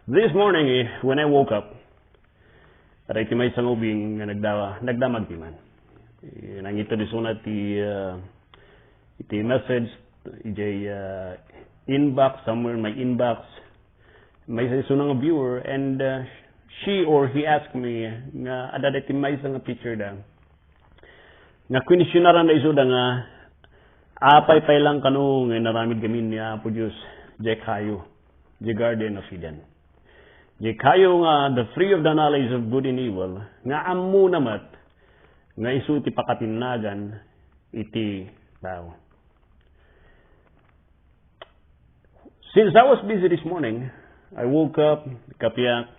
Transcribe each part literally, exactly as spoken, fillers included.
This morning, eh, when I woke up, aray ti maysa nga ubing nga nagda-, nagdamag ti man. Eh, nangited isuna ti, uh, iti message, ijay, uh, inbox, somewhere in my inbox, maysa isuna nga viewer, and, uh, she or he asked me nga adda ti maysa nga picture da. Nga kunestionaran da isuda nga, apay pay lang kano nga inaramid kami ni Apo Dios, jay kayo, jay Garden of Eden. Jay kayo nga the tree of the knowledge of good and evil, nga ammona met nga isu ti pakatinnagan iti tao. Since I was busy this morning, I woke up, kapiak,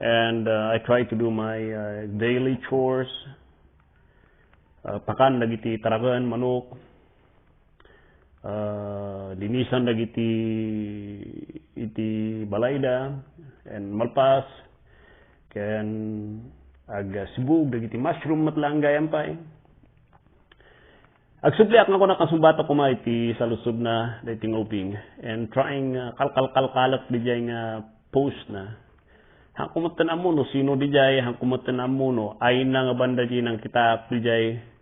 and, uh, I tried to do my, uh, daily chores. Uh, pakan dagiti taraken, manok, uh, linisan dagiti iti balayda, and malpas, ken agsibug dagiti mushroom met lang gayam pay. Agsubliak nga kunak a sumbatak koma iti saludsodna daytoy nga ubing, and trying, uh, kalkalkalkalek didiay nga post na. Hanko met ammo no sino didiay, hanko met ammo no ayna nga banda diay nangkitaak didiay.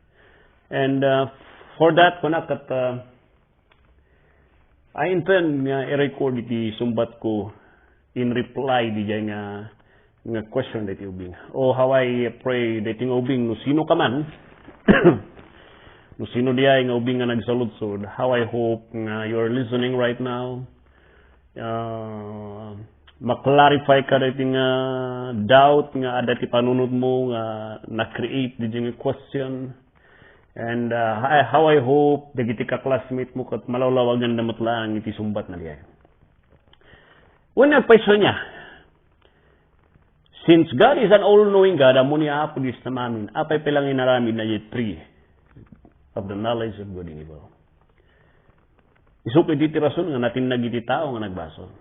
And, uh, for that, kunak ket, uh, I intend nga i-record iti sumbatko in reply didiay nga, nga question daytoy ubing. Oh, how I pray daytoy nga ubing, no sino ka man, no sino diay nga ubing nga nagsaludsod, how I hope nga you're listening right now. Ah, ma-clarify ka daytoy nga doubt nga adda ti panunotmo nga na-create didiay nga question. And, uh, I, how I hope dagiti ka-classmate mo ket malawlawaganda met laeng iti sumbatna diay. Wen, agpayso ania? Since God is an all-knowing God, ammo ni Apo Dios ti amin, apay pay lang inaramidna diay tree of the knowledge of good and evil? Isu ket iti rason nga natinnag iti tao nga nagbasol.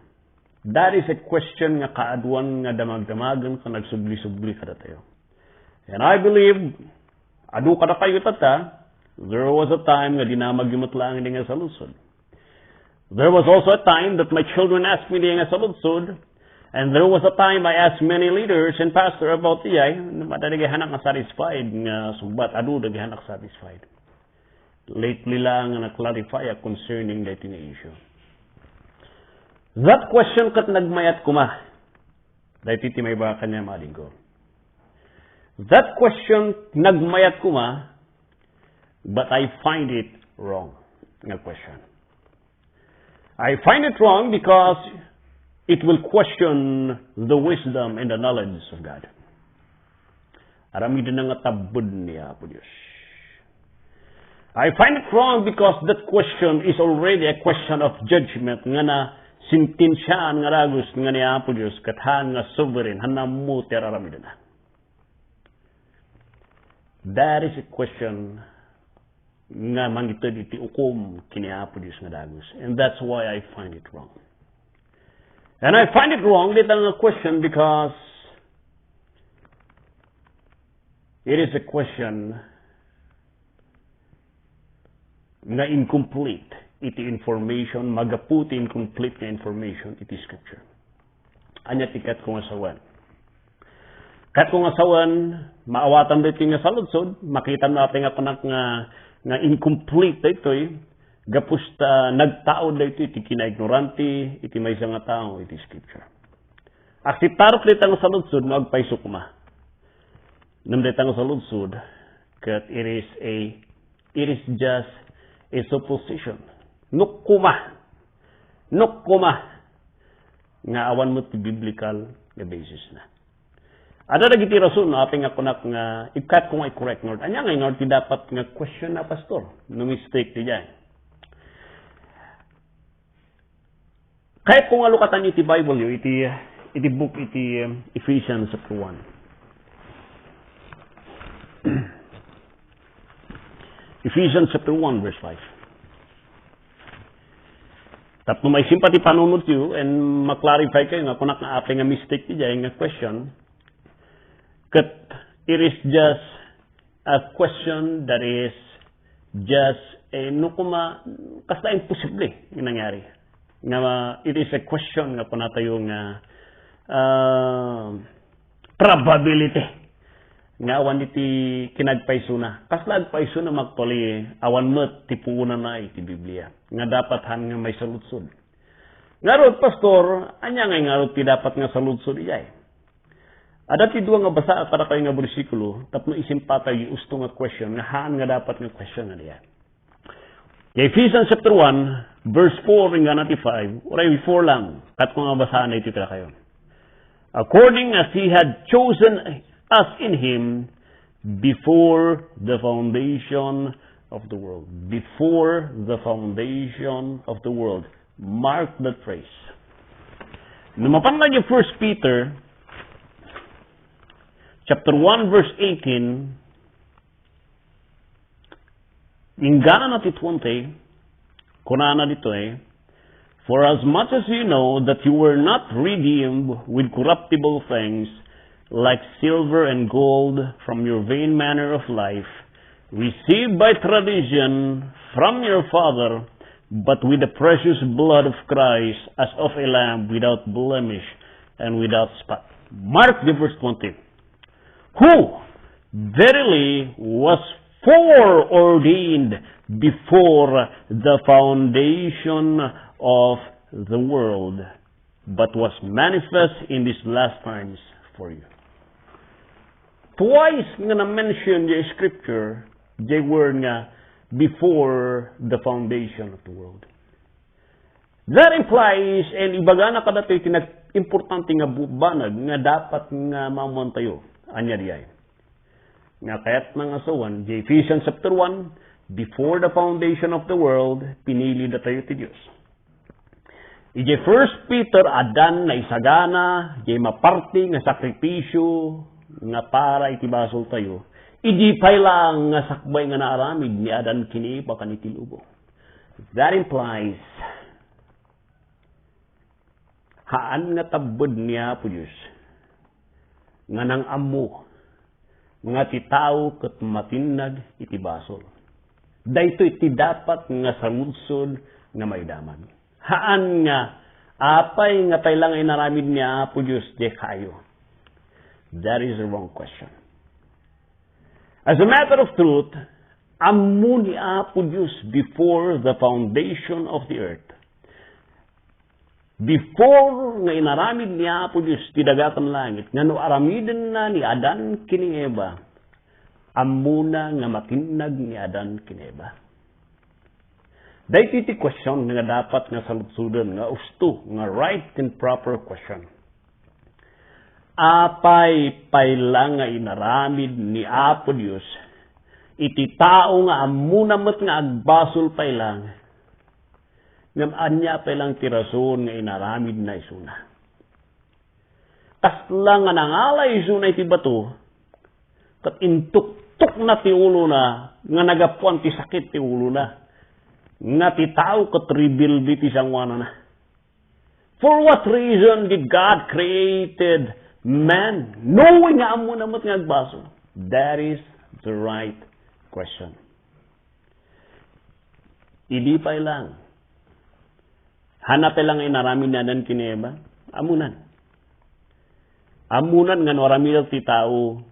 That is a question nga kaaduan nga damagdamagen ken agsubli-subli kadatayo. And I believe, adu kadakayo tatta, there was a time nga dinamagyo met laeng diay nga saludsod. There was also a time that my children asked me diay nga saludsod, and there was a time I asked many leaders and pastor about diay, adda dagiti anak nga satisfied nga sumbat, adu dagiti anak satisfied. Lately lang nga na-clarify concerning daytoy nga issue. That question ket nagmayat koma. Daytoy ti maibaga kaniam, adingko. That question nagmayat koma, but I find it wrong nga question. I find it wrong because it will question the wisdom and the knowledge of God. Aramidna nga tabbed ni Apo Dios. I find it wrong because that question is already a question of judgment nga nasentensiaan nga dagus nga ni Apo Dios ket han nga sovereign, han ammo ti ar-aramidna. That is a question nga mangited iti ukom ken ni Apo Dios nga dagus. And that's why I find it wrong. And I find it wrong, dita nga question, because it is a question nga incomplete iti information, magapu ti incomplete nga information iti Scripture. Ania ti kayatko nga sawen? Kayatko nga sawen, maawatan daytoy nga saludsod, makitam no apay nga kunak nga, nga incomplete daytoy, gapu ta nagtaud daytoy iti kinaignorante iti maysa nga tao iti Scripture. Akseptarok dayta nga saludsod no agpayso koma. Ngem dayta nga saludsod, ket it is a, it is just a supposition. No koma, no koma, nga awan met ti biblical nga basis na. Adda dagiti rason no apay nga kunak nga, kayatko nga i-correct ngarud. Ania nga ngarud ti dapat nga question na, Pastor? No mistake ti diay. Kayatko nga lukatan iti Bible yo, iti, iti book iti, um, Ephesians chapter one. Ephesians chapter one, verse five. Tapno maisimpa ti panunotyo and ma-clarify kayo nga kunak nga apay nga mistake ti diay nga question, ket it is just a question that is just, eh, no koma, kasta imposible nga nangyari. nga it is a question nga kunatayo nga, ah, probability nga awan iti kinagpaysona. Kasla agpaysona, actually, awan met ti puonana iti Biblia nga dapat haan nga maisaludsod. Ngarud, Pastor, ania ngay ngarud ti dapat nga saludsod idiay? Adda ti dua nga basaak kadakayo nga bersikulo tapno isimpatayo ti usto nga question nga haan nga dapat nga question nga diay. Ephesians chapter one, verse four inggana ti five, uray four lang, ket ko nga basaan daytoy kadakayo. According as he had chosen us in him before the foundation of the world. Before the foundation of the world. Mark that phrase. No mapan nga First Peter chapter one, verse eighteen, inggana ti twenty, kunana ditoy, "For as much as you know that you were not redeemed with corruptible things like silver and gold from your vain manner of life, received by tradition from your father, but with the precious blood of Christ as of a lamb without blemish and without spot." Mark the verse twenty. Who verily was foreordained before the foundation of the world, but was manifest in these last times for you. Twice nga na-mention the scripture, the word nga before the foundation of the world. That implies, and ibagana kadatayo ti nag-, importante nga bu-, banag nga dapat nga maammoantayo. Ania diay? Nga kayatna nga sawen, di Ephesians chapter one, before the foundation of the world, pinili datayo ti Dios. Idiay First Peter, addan naisagana, diay maparti nga sakripisyo nga para iti basoltayo. Idi pay lang nga sakbay nga naaramid ni Adan ken ni Eva ken iti lubong. That implies, haan nga tabbed ni Apo Dios nga nang-ammo nga ti tao ket matinnag iti basol. Daytoy ti dapat nga saludsod nga maidamag. Haan nga, apay nga pay lang inaramid ni Apo Dios diay kaayo? That is the wrong question. As a matter of truth, ammo ni Apo Dios before the foundation of the earth. Before nga inaramid ni Apo Dios ti daga ken langit, nga no aramidenna ni Adan ken ni Eva, ammona nga matinnag ni Adan ken ni Eva. Daytoy ti question nga dapat nga saludsoden, nga usto, nga right and proper question. Apay pay lang nga inaramid ni Apo Dios iti tao nga ammona met nga agbasol pay lang, ngem ania pay lang ti rason nga inaramidna isuna? Kasla nga nangala isuna iti bato, ket intuktokna ti ulona, nga nagapuan ti sakit ti ulona, nga ti tao ket rebelde ti sangoanana. For what reason did God created man, knowing nga ammona met nga agbasol? That is the right question. Idi pay lang. Haan pay lang nga inaramid ni Adan ken ni Eva? Ammonan. Ammonan nga no aramidek ti tao,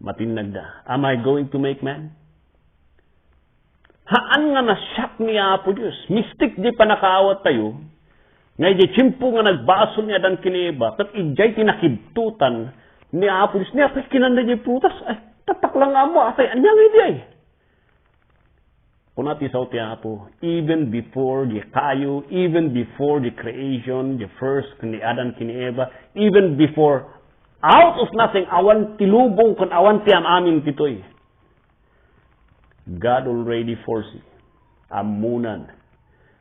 matinnagda. Am I going to make man? Haan nga na-shock ni Apo Dios. Mistik di pannakaawattayo, nga idiay tiempo nga nagbasol ni Adan ken ni Eva, ket idiay ti nakibtotan ni Apo Dios, ni apay kinanda diay prutas? Ay, tatak lang nga ammo, apay, ania nga idiay? Kuna ti sao ti Apo, even before di kaayo, even before the creation, the first, ni Adan ken ni Eva, even before, out of nothing, awan ti lubong ken awan ti am-amin ditoy. God already foresee. Ammonan.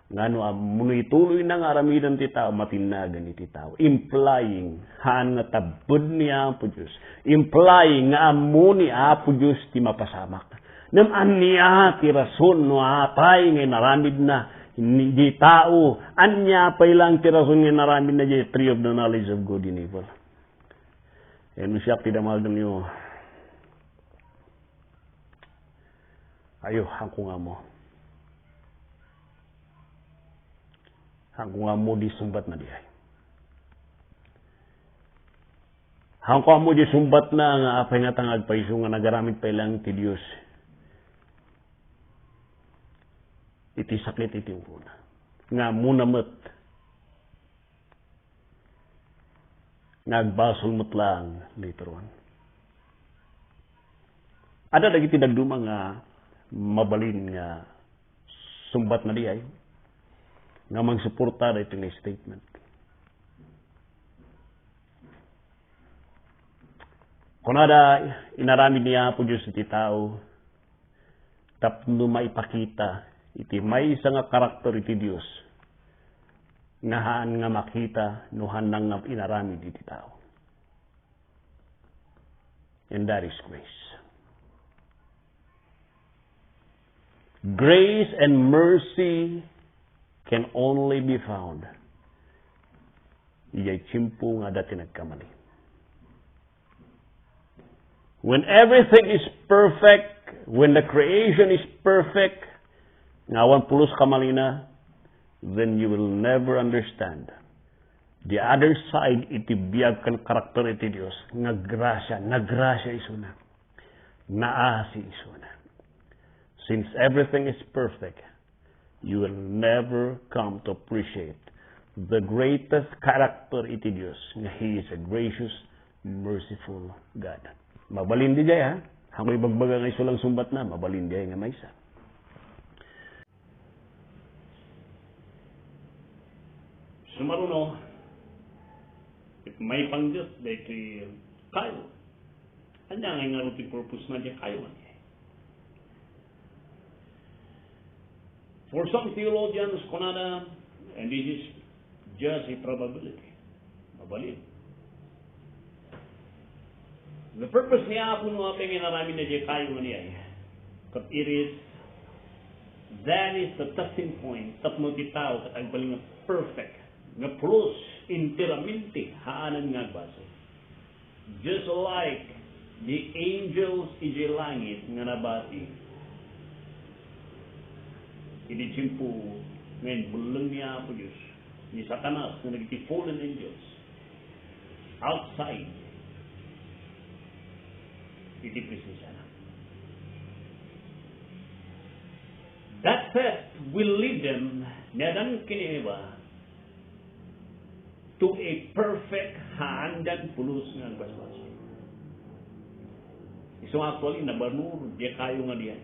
Nga no am-, no ituloyna nga aramiden ti tao, matinnagan iti tao. Implying, haan nga tabbed ni Apo Dios. Implying nga ammo ni Apo Dios ti mapasamak. Ngem ania ti rason no apay nga inaramidna ni, di tao? Ania pay lang ti rason nga inaramidna di tree of the knowledge of good and evil? Ken no siak ti damagem yo. Ayo, haanko nga ammo. Haanko nga ammo diay sumbatna diay. Haanko ammo diay sumbatna nga apay ngata nga agpayso nga nagaramid pay laeng ti Dios iti sakit iti urona. Nga ammona met nga agbasol met laeng later on. Adda dagiti dadduma nga mabalin nga sumbatna diay nga mangsuporta daytoy nga statement. Kunada, inaramid ni Apo Dios iti tao tapno maipakita iti maysa nga karakter iti Dios nga haan nga makita no haanna nga inaramid iti tao. And that is grace. Grace and mercy can only be found idiay tiempo nga adda ti nagkamali. When everything is perfect, when the creation is perfect, nga awan pulos kamalina, then you will never understand the other side iti biag ken karakter iti Dios nga grasia, nagrasia isuna, naasi isuna. Since everything is perfect, you will never come to appreciate the greatest character iti Dios, nga He is a gracious, merciful God. Mabalin diay, ha? Haanko ibagbaga nga isu lang sumbatna, mabalin diay nga maysa. Sumaruno, ket maipangget daytoy kayo. Ania ngay ngarud ti purpose na diay kayo nga diay? For some theologians, kunada, and this is just a probability. Mabalin. The purpose ni Apo no apay nga inaramidna diay kayo nga diay, ket it is, that is the testing point tapno ti tao ket agbalin nga perfect, nga pulos, enteramente, haanan nga agbasol. Just like the angels idiay langit nga nabati iti tiempo nga imbelleng ni Apo Dios ni Satanas ken dagiti fallen angels outside iti presensiana. That test will lead them, ni Adan ken ni Eva, to a perfect, haandan pulos nga agbasbasol. Isu nga actually, nabanur diay kayo nga diay.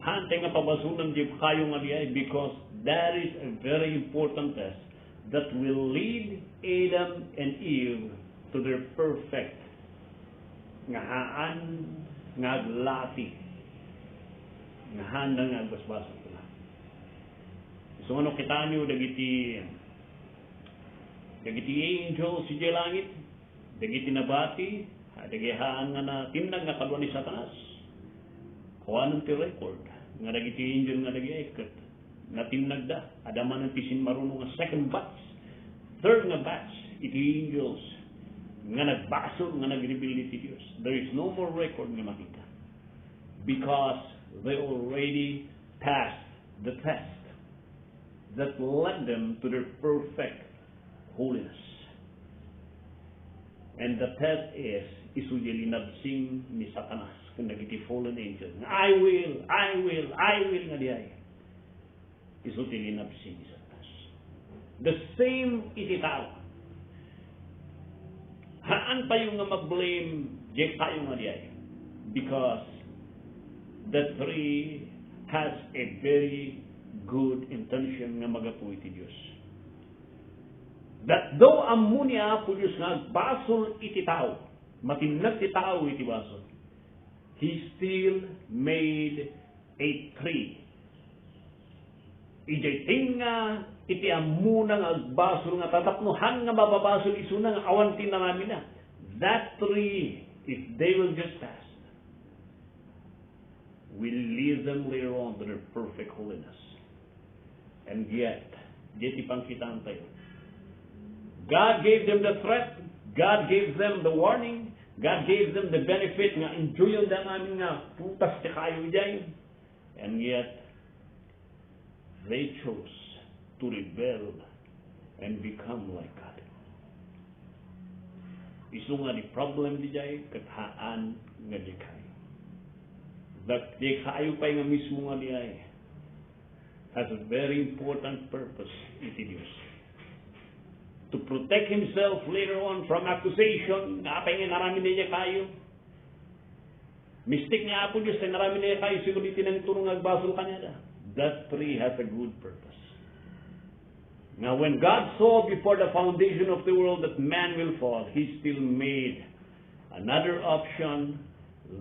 Haantay nga pabasolen diay kayo nga diay because that is a very important test that will lead Adam and Eve to their perfect nga haan nga aglati nga haanda nga agbasbasol. Isu nga no kitaenyo dagiti, dagiti angels idiay langit, dagiti nabati, dagiti haan nga natinnag nga kadua ni Satanas. Awanen ti record nga dagiti angel nga dagiti ket natinnagda. Adda manen ti simmaruno nga second batch, third nga batch iti angels nga nagbasol, nga nagrebelde iti Dios. There is no more record nga makita because they already passed the test that led them to their perfect holiness. And the test is, isu diay linabsing ni Satanas ken dagiti fallen angel nga, "I will, I will, I will," nga diay. Isu ti linabsing ni Satanas. The same iti tao. Haan tayo nga ma-blame diay kayo nga diay. Because the tree has a very good intention nga magapu iti Dios. That though ammo ni Apo Dios nga agbasol iti tao, matinnag ti tao iti basol, He still made a tree. Idiay tengnga iti ammona nga agbasol nga tapno haan nga mababasol isuna nga awan ti inaramidna. That tree, if they will just fast, will lead them later on to their perfect holiness. And yet, diay ti pangkitaentayo. God gave them the threat. God gave them the warning. God gave them the benefit nga enjoyanda amin nga putas ti kayo idiay. And yet, they chose to rebel and become like God. Isu nga di problem diay ket haan nga dikayo. But dikayo pay nga mismo nga diay has a very important purpose iti Dios. To protect himself later on from accusation, nga apay nga inaramid na dikayo. Mistake ni Apo Dios, inaramid na dikayo, siguro iti nangturo nga agbasol kaniada. That tree has a good purpose. Now, when God saw before the foundation of the world that man will fall, He still made another option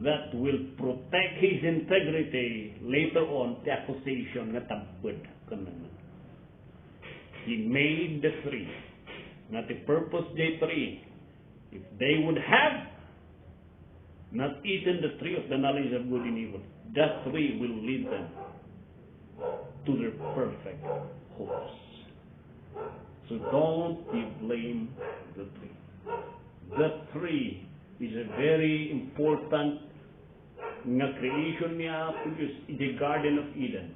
that will protect his integrity later on, ti accusation nga tabbed ken nangngeg. He made the tree. Nga ti purpose diay tree, if they would have not eaten the tree of the knowledge of good and evil, that tree will lead them to their perfect homes. So don't you blame the tree. The tree is a very important nga creation ni Apo Dios in the Garden of Eden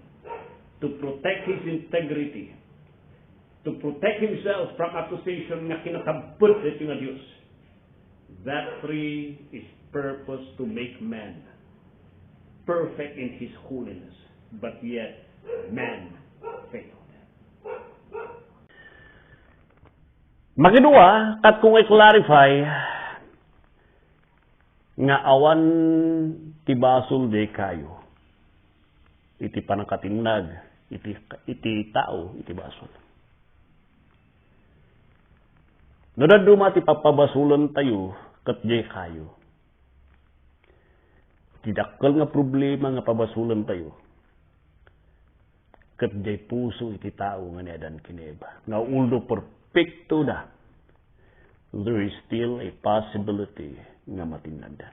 to protect his integrity, to protect himself from accusation nga kinatabbed daytoy nga Dios. That tree is purpose to make man perfect in his holiness, but yet man failed. Makidua, ket kung i-clarify nga awan ti basol daykayo iti pannakatinnag iti, iti tao iti basol. No dadduma ti pappabasolentayo ket daykayo, ti dakkel nga problema nga pabasolentayo ket diay puso iti tao nga ni Adan ken Eva, nga although perpektoda, there is still a possibility nga matinnagda.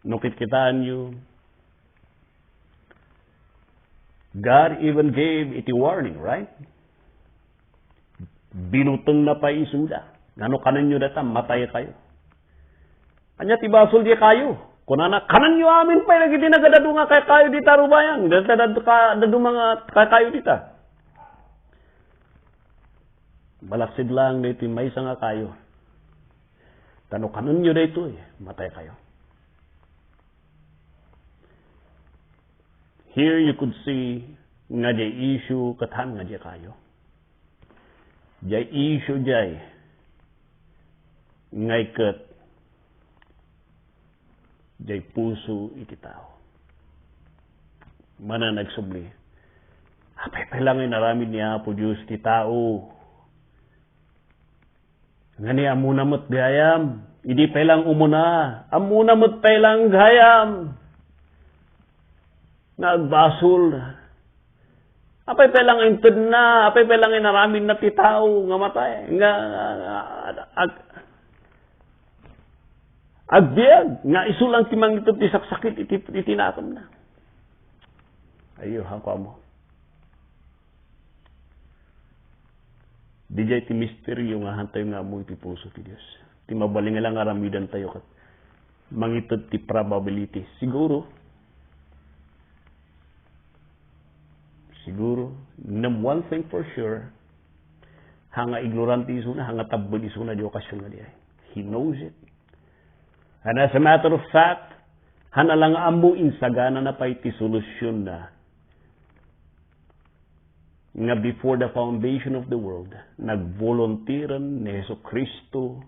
No kitkitaenyo, God even gave iti warning, right? Binutengna pay isuda. Ngano kanenyo dayta, mataykayo. Ania ti basol daykayo? Kunana, kanenyo amin pay dagiti nagadu nga kaykayo dita rubayan. Dagiti nagadu nga kaykayo dita. Malaksid laeng daytoy maysa nga kayo. Ta no kanenyo daytoy, mataykayo. Here you could see nga diay issue ket haan nga daykayo. Diay issue diay nga iket diay puso iti tao. Manen agsubli, apay pay la nga inaramid ni Apo Dios ti tao? Ngani, ammona met gayam. Idi pay lang umuna, ammona met pay lang gayam nga agbasol. Apay pay lang intedna, apay pay lang inaramidna ti tao nga matay, nga, nga, nga ag-, agbiag, nga isu lang ti mangited ti saksakit iti, iti nakemna. Ayyo, hakuam. Didiay ti misterio nga hantayo nga ammo iti puso ti Dios. Ti mabalin nga lang aramidantayo ket mangited ti probability. Siguro, siguro, ngem one thing for sure, haan nga ignorante isuna, haan nga tabbed isuna diay okasion nga diay. He knows it. And as a matter of fact, haan la nga ammo, insaganana pay ti solusionna nga before the foundation of the world, nagvolunteeren ni Jesu-Cristo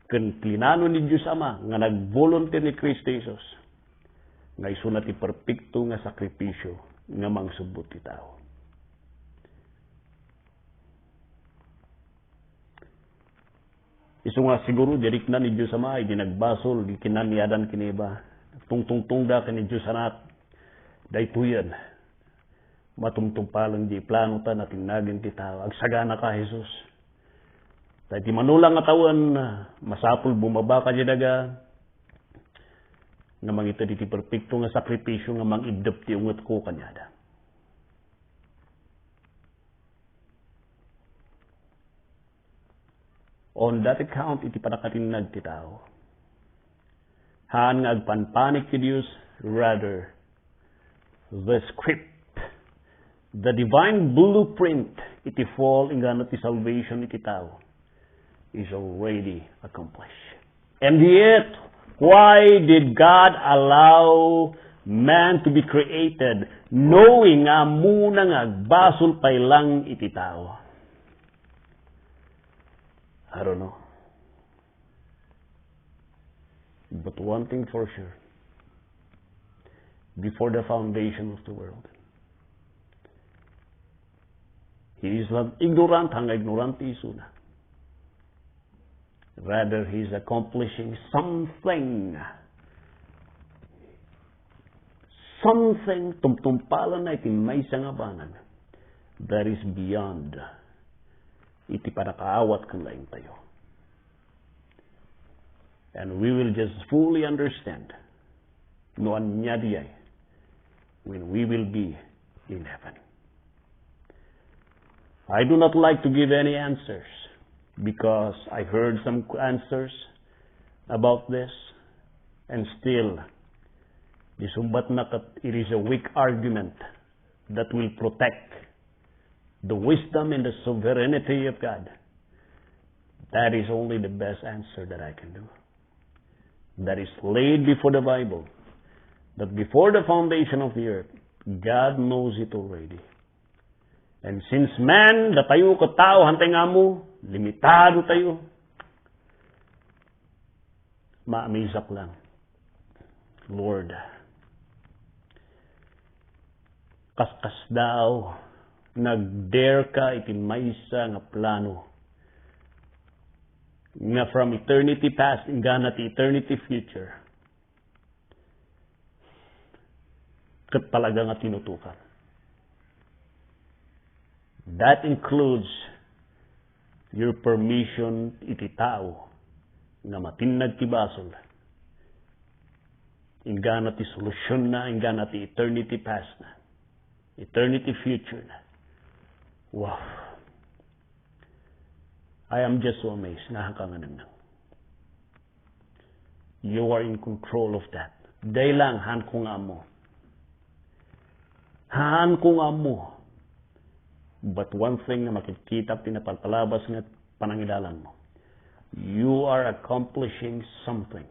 ken plinano ni Dios Ama nga nagvolunteer ni Cristo Jesus nga isuna ti perpekto nga sakripisio nga mangsubbot ti tao. Isu nga siguro, dirikna ni Dios Ama idi nagbasol, di kinamiadan ken ni Eva. Tungtungtongda ken ni Dios Anak. Daytoyen, matumtumpalen diay planota, natinnagen ti tao. Agsaganaka, Jesus. Ta iti mano lang nga tawen, masapul bumaba ka diay daga, nga mangited iti perpekto nga sakripisio nga mangiddep ti ungetko kaniada. On that account, iti pannakatinnag ti tao, haan nga agpanpanik ti Dios Rather, the script, the divine blueprint iti fall inggana ti salvation iti tao is already accomplished. And yet, why did God allow man to be created, knowing nga ammona nga agbasol pay lang iti tao? I don't know. But one thing for sure, before the foundation of the world, he is not ignorant, haan nga ignorant ti isuna. Rather, he is accomplishing something. Something, tumtumpalanna iti maysa nga banag that is beyond iti panakaawat ken laingtayo. And we will just fully understand no ania diay when we will be in heaven. I do not like to give any answers because I heard some answers about this, and still, disumbatna ket it is a weak argument that will protect the wisdom and the sovereignty of God. That is only the best answer that I can do. That is laid before the Bible, that before the foundation of the earth, God knows it already. And since man, datayo ket tao, haan tayo nga ammo, limitado tayo, maamisak lang. Lord, kaskasdaaw, nag-dare ka iti maysa nga plano nga from eternity past, inggana ti eternity future, ket talaga nga tinutokan. That includes your permission iti tao nga matinnag ti basol. Inggana ti solusyonna, inggana ti eternity past na, eternity future na. Wow. I am just so amazed. Nahanka nga nang You are in control of that. Day lang, haan ko nga ammo. Haan ko nga ammo. But one thing nga makikita ti napalpalabas nga panangidalan mo, you are accomplishing something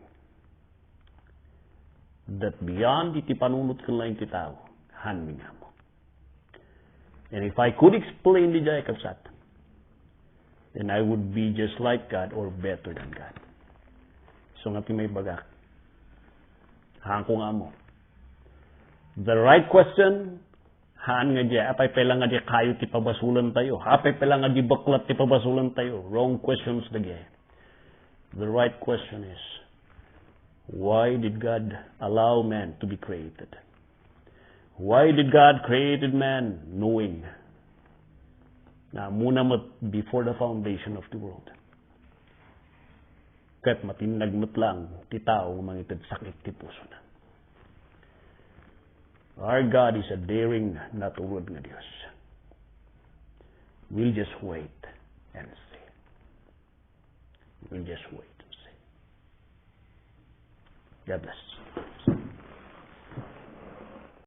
that beyond iti panunot ken laing ti tao, haan mi nga ammo. And if I could explain diay, kabsat, then I would be just like God or better than God. So nga ti maibagak, haan ko nga ammo. The right question, haan nga diay, apay pay lang nga diay kayo ti pabasolan tayo. Apay pay lang nga diay beklat ti pabasolan tayo. Wrong questions dagay. The right question is, why did God allow man to be created? Why did God created man knowing nga ammona met before the foundation of the world? Ket matinnag met lang ti tao nga mangited sakit ti pusona. Our God is a daring, not a rude nga Dios. We'll just wait and see. We'll just wait and see. God bless.